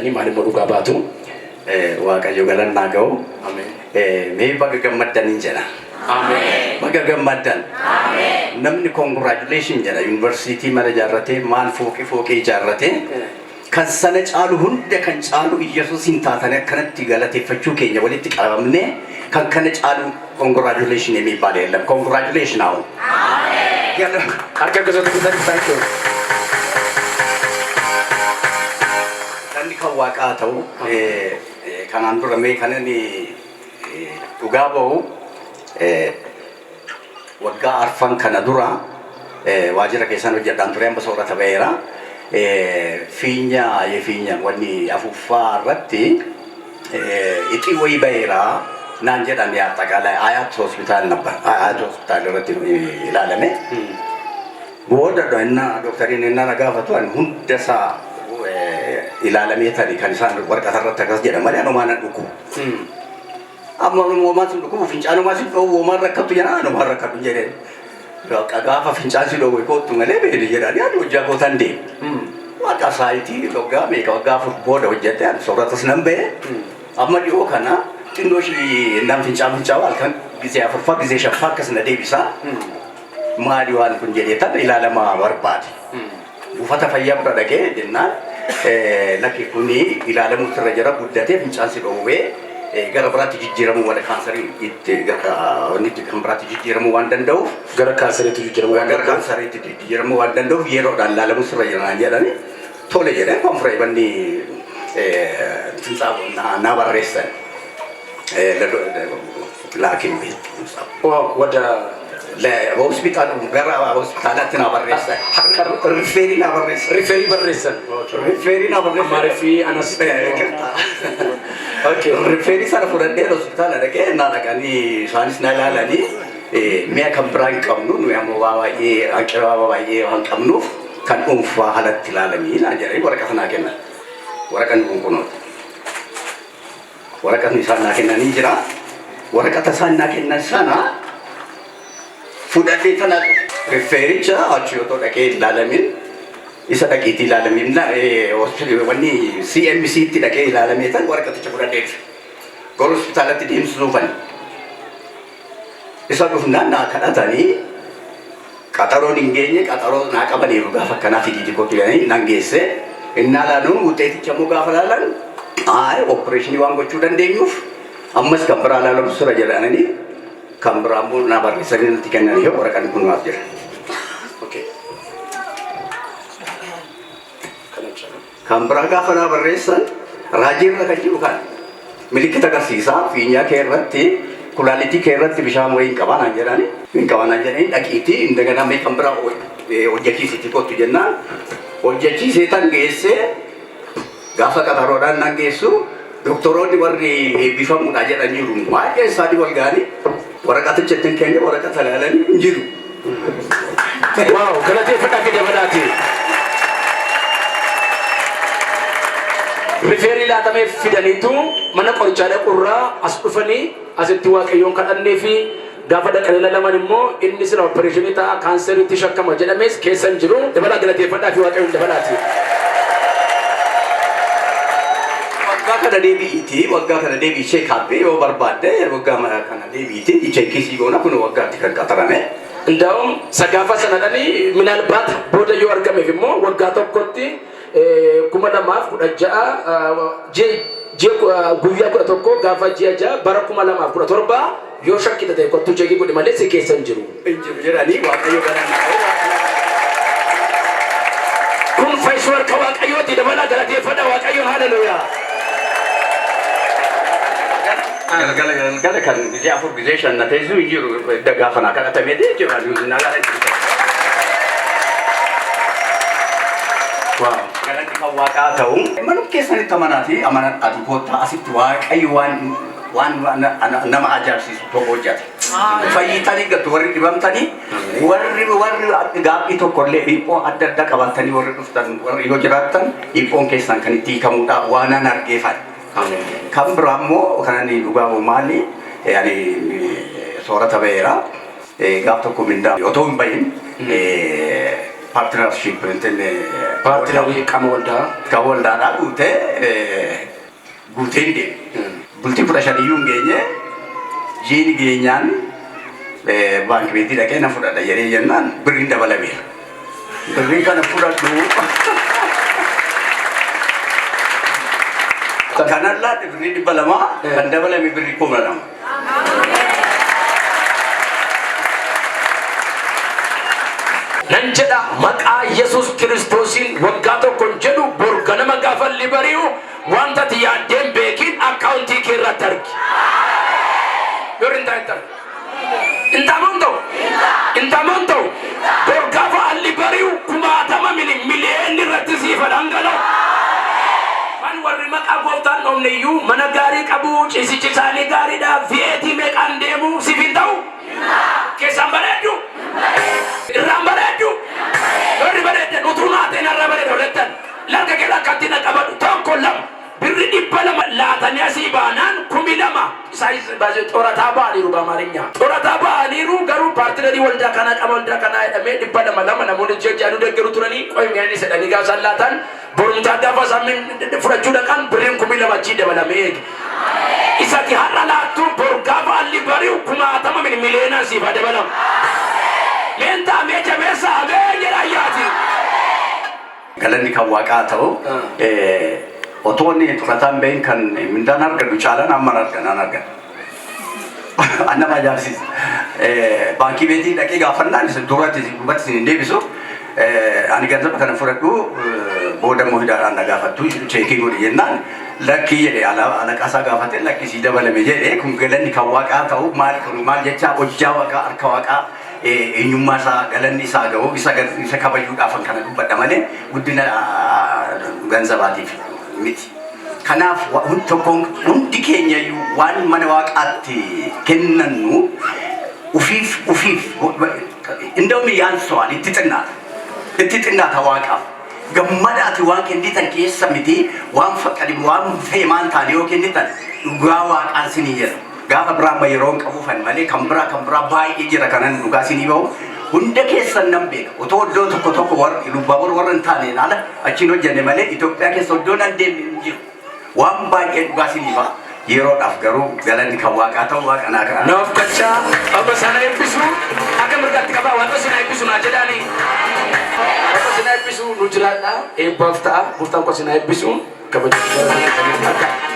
argattanii maal immoo dhugaa baatu? Waaqayyo galannaa ga'u. Ameen. Mee baga gammaddaniin jedha. Ameen. Baga gammaddan. Namni congratulation jedha yuunivarsiitii mana ijaarratee maal fooqii fooqii ijaarratee kan sana caalu hunda kan caalu Iyyasuus hin taatanii akkanatti galateeffachuu keenya walitti qabamnee kan kana caalu congratulation የሚባል የለም። Congratulation አሁን Harka gosoota keessatti thank you. Namni kan waaqaa ta'u kanaan dura mee kan inni dhugaa ba'u waggaa arfan kana dura waajjira keessan hojjedhaan ture amma soorata ba'eera. Fiinya yefiinya wanni afuuffaa irratti ixii wayii ba'eera naan jedhan yaa አጠቃላይ አያት ሆስፒታል ነበር አያት ሆስፒታል irratti ilaalame. Booda inna doktariin inna na gaafatu ani hunda isaa ilaalamee tani kan isaan waraqata irratti akkas jedhan malee anumaan nan dhukkubu. Amma homaan sin dhukkubu fincaanumaa sin dhoowwu homaan rakkattu jedhan anumaan rakkatu jedheen. Gaafa fincaan si dhoowwe kootu malee beeni jedhanii ani hojjaa gootan deemu. Waaqa saayitii waggaa meeqa waggaa afur booda hojjette ani sooratas nan ba'e. Amma dhiyoo kana xinnoo ishii nan fincaan fincaa'u halkan gizee afurfaa gizee shaffaa akkas na deebisaa. Maali waan kun jedhee tan ilaalamaa barbaade. Buufata fayyaa bira dhaqee jennaan lakki kuni ilaalamuutu irra jira guddatee fincaan si dhoowwee gara biraatti jijjiiramuu wala kaansarii itti wanni kan biraatti jijjiiramuu waan danda'uuf Gara kaansariitti jijjiiramuu waan gara danda'uuf. Kaansariitti jijjiiramuu waan danda'uuf yeroodhaan ilaalamuutu irra jira naan jedhani tole jedhee konfiree banni na barreessan laakiin ወደ ሆስፒታሉ gara hospitaalaatti na barreessan refer na barreessan Refer barreessan. Refer na barreessan. Amaariffii anas. Okay. Refer sana fudhadhee hospitaala dhaqee na dhaqanii isaanis na ilaalanii mi'a kan biraa hin qabnu nuyi ammoo waa baay'ee hanqina waa baay'ee waan qabnuuf kan dhuunfaa alatti ilaalanii naan jedhanii waraqata naa kennan. Waraqanni kun kunooti. Waraqatni isaan naa kennanii jira. Waraqata isaan naa kennan sana fudhadhee tana refericha achi otoo dhaqee ilaalamin isa dhaqiitii ilaalamin wanni CMC tti dhaqee ilaalamee tan waraqaticha fudhadhee dhufe. Gara hospitaalatti deemsisuufani. Isa dhufnaan naa kadhatanii qaxaroon hin geenye qaxaroo naa qabaniiru gaafa akkanaa fidiiti kootu jedhanii nan geesse. Innaa laaluun wuxeeticha immoo gaafa laalan ayi opereeshinii waan gochuu dandeenyuuf ammas kan biraa laalamu sura jedhanii kan biraa immoo naa barreessanii natti kennanii yoo waraqaan kun naaf jira. Okay. Kana jechuudha. Kan biraa gaafa naa barreessan raajii irra kan jiru kan milikkita agarsiisaa fiinyaa kee irratti kulaalitii kee irratti bishaan wayii hin qabaa naan jedhani hin qabaa naan jedhanii dhaqiitii indagana mee kan biraa hojjechiisitti kottu jennaan hojjechiisee tan geessee gaafa qaxaroodhaan nan geessu doktoroonni warri eebbifamuudha jedhaniiru baay'een isaanii wal ga'anii waraqaticha ittiin kenne waraqata ilaalanii hin jiru. Wow, galateeffadhaa fi dabalaati. Refer laatamee fidaniitu mana qorichaa dhaqurraa as dhufanii asitti waaqayyoon kadhannee fi gaafa dhaqanii ilaalaman immoo inni sila opereeshinii ta'a kaanseriitti shakkama jedhames keessa hin jiru. Dabalaa galateeffadhaa fi waaqayyoon dabalaati. Waggaa kana deebi'iiti waggaa kana deebi'i check-up yoo barbaadde waggaa kana deebi'iiti check-ii goona kun waggaatti kan qaxarame. Ndaa'um sagaafa sanadhanii minaalbaat booda yoo argameef immoo waggaa tokkotti 2016 ji'a guyyaa 11 gaafa ji'a 6 bara 2017 yoo shakkita ta'e kottuu check godhi malee si keessa hin jiru. Hin jiru jedhanii waaqayyo galannaa. Kun fayyisuu harka waaqayyooti dabalaa galateeffadha waaqayyoon haleluuyaa. Galgala galgala kan gizee afur gizee shan na teessu hin jiru gaafa naa kadhatamee jechuudha. Naa Wow. Galanni kan waaqaa ta'u. Manuma keessanitti amanaati amanadhaati koottaa asitti waaqayyo waan waan nama ajaa'ibsiisu tokko hojjeta. Fayyitanii gattu warri dhibamtanii warri warri gaaffii tokkollee dhiphoo adda addaa qabaatanii warri dhuftan warri yoo jiraattan dhiphoon keessan kan itti hiikamudha waan an argeefan. Kan biraa immoo kan inni dhugaa maali ani soorata ba'eera gaaf tokko mindaa otoo hin bahin Partnership Partnerii qaama waldaa. Kan waldaadhaa guutee guuteen deeme. Bultii 15 iyyuu hin geenye, jiini geenyaan baankii beetii dhaqee na fudhadha jedhee jennaan birriin dabalameera. Birrii kana fudhadhu. Kanan laadhe birrii 200, kan dabalame birrii 2000. Nan jedha, maqaa Yesuus Kiristoosiin, waggaa tokko hin jedhu, bor ganama gaafa bari'u wanta ati yaaddeen beekin akkaawuntii kee irratti argi. Yoo hin taa'e hin ta'amuun ta'u hin ta'amuun ta'u, bor gaafa alli bari'u kumaatama miliyoonni irratti siifa dhangala'u. Man warri maqaa gooftaan dhoofne iyyuu mana gaarii qabu, ciisichi isaanii gaariidha, V8 meeqaan deemu, siif hin ta'u. Keessaan bareeddu, irraan bareeddu, warri bareeddan utuu naateen har'a bareeda olettan larga kee akkatti na qabadhu. Tokko, lama, birri 200 laatanii asii baanaan 2000 isaan xorataa ba'aniiru. በአማርኛ xorataa ba'aniiru. Garuu partnerii waldaa kanaa qaba, waldaa kanaa jedhamee 200 lama namoonni ji'a ji'aan deeggaru turanii qoy mi'aanii sedhanii gaafa isaan laatan, borumtaa gaafa isaan fudhachuu dhaqan birriin 2000 achii dabalamee eege. Isati har'a laattu bor gaafa alli bari'u kumaatama miliyoonaan siif haa dabalamu. Meentaa mee jabeessa ameen jedha ayyaati. Galanni kan waaqaa ta'u, otoo inni xurataan bahin kan mindaan argadhu caalaan amma argan argan. Nama ajaa'ibsiisa. Baankii beetii dhaqee gaafannaan duratti duubatti isin hin deebisu. Ani ganzaba kana fudhadhu, booda immoo hidaadhaan na gaafattu, checkii godhi jennaan lakkii jedhe. Alaqaa isaa gaafate, lakkii sii dabalame jedhe. Kun galanni kan waaqaa ta'u. Maal kun maal jecha, hojjaa waaqaa, harka waaqaa, eenyummaa isaa galanni isaa ga'u, isa kabajuudhaaf kana dubbadha malee guddina ganzabaatiif miti. Kanaaf tokkoon hundi keenya iyyuu waan mana waaqaatti kennannu ufiif ufiif እንደውም ያንሰዋል፣ itti xinnaata. Itti xinnaata waaqaaf. Gammadaati waan kennitan keessa miti, waan faqqadi waan feemaan taane yoo kennitan, dhugaa waaqaan sinii jedha. Gaafa biraa amma yeroo hin qabuufan malee kan biraa baay'ee jira kanan dhugaa sinii bahu. Hunda keessan nan beeka. Otoo iddoo tokko tokko warra Ilubbaabor warra hin taaneen ala achiin hojjenne malee Itoophiyaa keessa iddoo nan deemne hin jiru. Waan baay'ee dhugaa sinii baha. Yeroodhaaf garuu galanni kan waaqaa ta'u, waaqa naa kana. Naaf galchaa, amma sana eebbisu, akka mirgaatti qabaa, waaqa sana eebbisu naa jedhaani. Waaqa sana eebbisu, nu jiraadha, eebbaaf ta'a, gooftaan koo sana eebbisu, kabajaa.